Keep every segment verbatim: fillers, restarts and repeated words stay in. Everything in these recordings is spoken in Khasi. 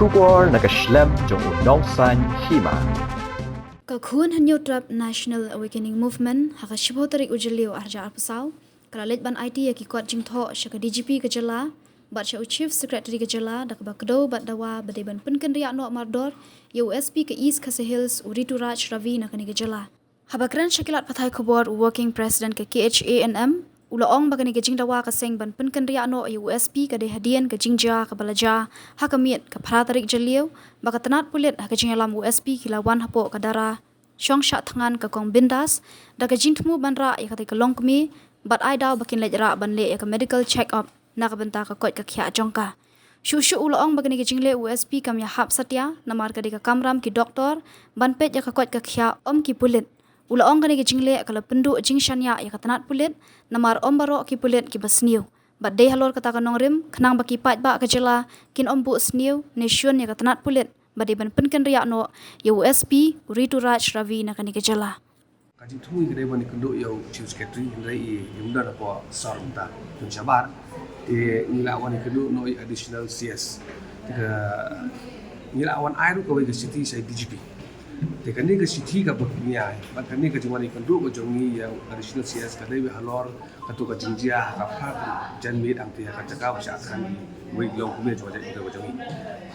Khubor na ka shlem jong u nongsaiñ hima. Ka Khun Hynñiewtrep National Awakening Movement ha ka shiphew tarik u Jylliew arhajar arphew saw ka la leit ban aiti ïa ki kot jingthoh sha ka D G P ka jylla bad sha u Chief Secretary ka jylla da kaba kdew bad dawa ba dei ban pynkynriah noh mardor ïa u S P ka East Khasi Hills u Rituraj Ravi na kane ka jylla. Haba kren sha ki lad pathai khubor u Working President ka K H A N M u la ong ba kane ka jingdawa ka seng ban pynkynriah noh ïa u S P ka dei hadien ka jingjia kaba la jia ha ka miet ka phra tarik Jylliew ba ka tnat pulit ha ka jingïalam u S P ki la wan hapoh ka dara shong shah thngan ka Kong Bindas da ka jingthmu ban rah ïa katei ka longkmie bad ai daw ba kin leit rah ban leh ïa ka medical check up na ka bynta ka koit ka khiah jong ka. Shuh shuh u la ong ba kane ka jingleh u S P kam ïahap satia namar ka dei ka kamram ki doktor ban peit ïa ka koit ka khiah, ym ki pulit. U la ong kane ka jingleh ka la pynduh jingshaniah ïa ka tnat pulit namar ym baroh ki pulit kiba sniew. Bad dei halor kata ka nongrim khnang ba ki paidbah ka jylla kin ym buh sniew ne shun ïa ka tnat pulit ba dei ban pynkynriah noh ïa u S P u Rituraj Ravi na kane ka jylla. Ka jingthmu ka dei ban ïakynduh ïa u Chief Secretary hynrei i ym don hapoh sor mynta, pynshai shabar. Te ngi la wan ïakynduh noh ïa u Additional C S. Te ka ngi la wan ai ruh kawei ka shithi sha D G P. Te kane ka shithi kaba ngi ai bad kane ka jingwan ïakynduh ka jong ngi ïa u Additional C S ka dei halor kato ka jingjia ha ka phra janmiet hangtei ha ka jaka ba shah khan wei long kumne jong ka jaka jong ngi.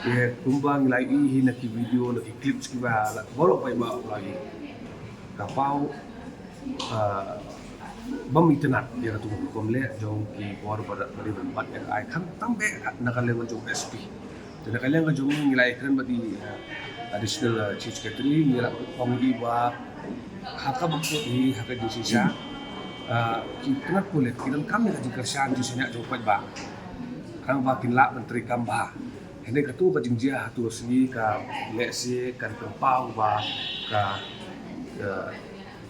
Te kumba ngi la ïohi na ki video na ki clips kiba la baroh paidbah u la ïohi. Ka paw, ah, bym itynnad ïa kato ka hukum leh jong ki bor ba dei ban bat ïa ka ai khamtam beit na ka liang jong S P. Te na ka liang ka jong ngi ngi la ïakren bad i, ah, Additional, ah, Chief Secretary, ngi la ong ïa i ba ha kaba kut hi ha ka jingshisha, ah, ki tnat pulit ki donkam ïa ka jingkyrshan jingshaniah jong u paidbah. Khnang ba kin lah ban treikam bha. Hynrei kato ka jingjia hato ka sngi ka lehse kan pynpaw ba ka, ah,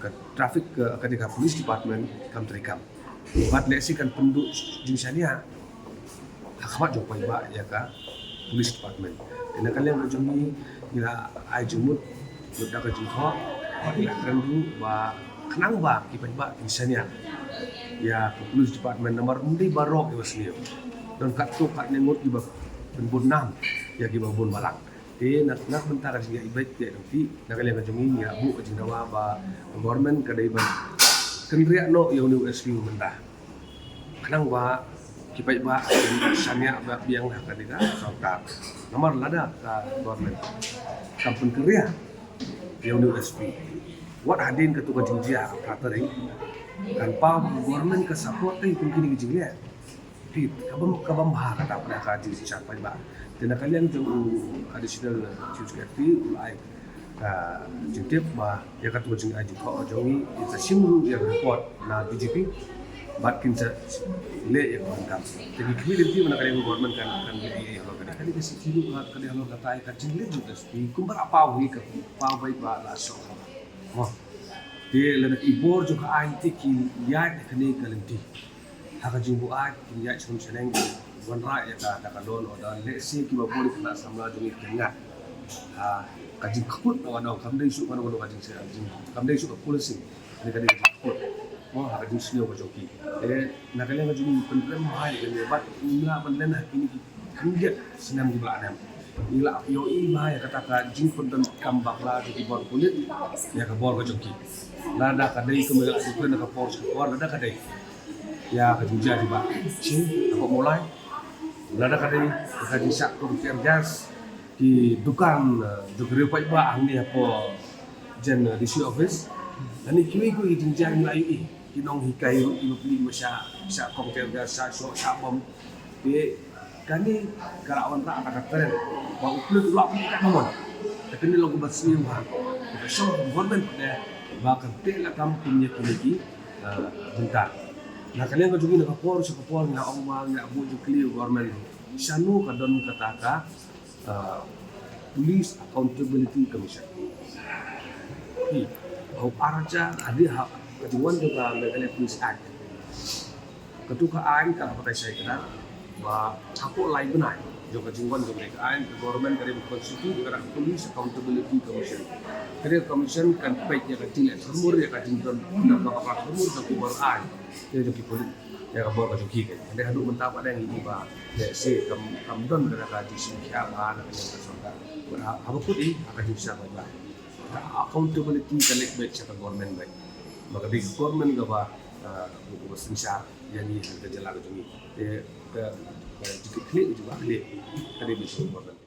ka traffic ka, ka dei ka police department kam treikam. Bad lehse kan pynduh jingshaniah ha khmat jong u paidbah ïa ka police department. Te na ka liang ka jong ngi ngi la ai jingmut lut da ka jingthoh bad ngi la kren ruh ba khnang ba ki paidbah kin shaniah ïa ka police department namar ym dei baroh kiba sniew. Don katto katne ngut kiba pynbun nam ïa kiba bun balang. Te na, na ka bynta ka jingïaid beit te dang phi na ka liang ka jong ngi ngi ïa buh ka jingdawa ba government ka dei ban kynriah noh ïa une u S P mynta. Khnang ba ki paidbah kin shaniah ba biang ha ka dei ka sorkar. Namar lada ka government kam pynkynriah ïa une u S P wat hadien kato ka jingjia ha ka phra tarik kan paw ba ka government ka support te kum kine ki jingleh. Phi, ka bym, ka bym bha kata pynah ka jingshisha paidbah. Te na ka liang jong u Additional Chief Secretary u la ai ka jingtip ba ïa kato ka jingai jingthoh jong ngi, ïa ka shim ruh ïa ka report na D G P bad kin sa leh ïa ka bynta. Te ngi khmih lynti ba na ka liang government kan, kan leh ïa ka bynta. Kane ka shithi ruh ka dei halor kata ïa ka jingleh jong ka shithi kumba la paw hi ka paw beit ba la shoh. Mo. Te lada ki bor jong ka aiñ te ki ïaid ha kane ka lynti. Ha ka jingbuaid kin ïaid shnong shaneng, wanrah ïa ka, ka law and order, lehse kiba bun ki khynnah samla jong ngi kin ngat. Ha ka jingkut na ka dong, kam dei shuh kano kano ka jing, jing, kam dei shuh ka policing, kane ka dei ka jingkut. Mo, ha ka jingsniew ka jong ki. Te na ka liang ka jong ngi pynrem bha ïa kane bad ngim lah ban len ha kine ki khyndiat snem kiba la dep. Ngi la ïohi bha ïa kata ka jingpyndonkam bakla jong ki bor pulit ïa ka bor ka jong ki. Lada ka dei kumba la dei na ka por sha ka por, lada ka dei ïa ka jingjia jingbatai sha ka por Mawlai, lada ka dei ïa ka jingshah kong tear gas ki dukan, eh, jong ki riew paidbah hangne hapoh jan, eh, D C office. Lane kiwei kiwei ki jingjia ngi la ïohi ki nonghikai ruh ki bapli ba shah, shah kong tear gas, shah shoh, shah bom. Te kane ka la wanrah da ka trend ba u pulit u la pynlong ka mon. Te kane long kaba sniew bha. Te ka shong ka government pat de ba kan teh lakam kum ïa kine ki, eh, bynta. Na ka liang ka jong ngi na ka por sha ka por ngi la ong ba ngi la buh jingkylli ïa u government. Shano ka don kata ka, eh, Police Accountability Commission. Hi, ha u ar hajar hadien ha ka jingwan jong ka Meghalaya Police Act. Kato ka aiñ ka la batai shai kdar ba hapoh lai bnai Jong ka jingwan jong ka aiñ, ka government ka dei ban constitute ka Police Accountability Commission. Ka dei ka commission kan peit ïa ka jingleh thurmur, ïa ka jingdon, ka bakla thurmur jong ki bor aiñ, ïa jong ki police, ïa ka bor ka jong ki. Ka dei haduh mynta pat dang ïa ba lehse kam, kam don ka, ka jingsngewkhia ba na ka liang ka sorkar. Haba kut i ha ka jingshah ba, ka accountability ka leit beit sha ka government beit. Ba ka dei ka government kaba, ah, kaba synshar ïa ngi ha ka jylla ka jong ngi. Te ka, ka jingkitkhlieh ka jingkitkhlieh ka dei beit sha ka government.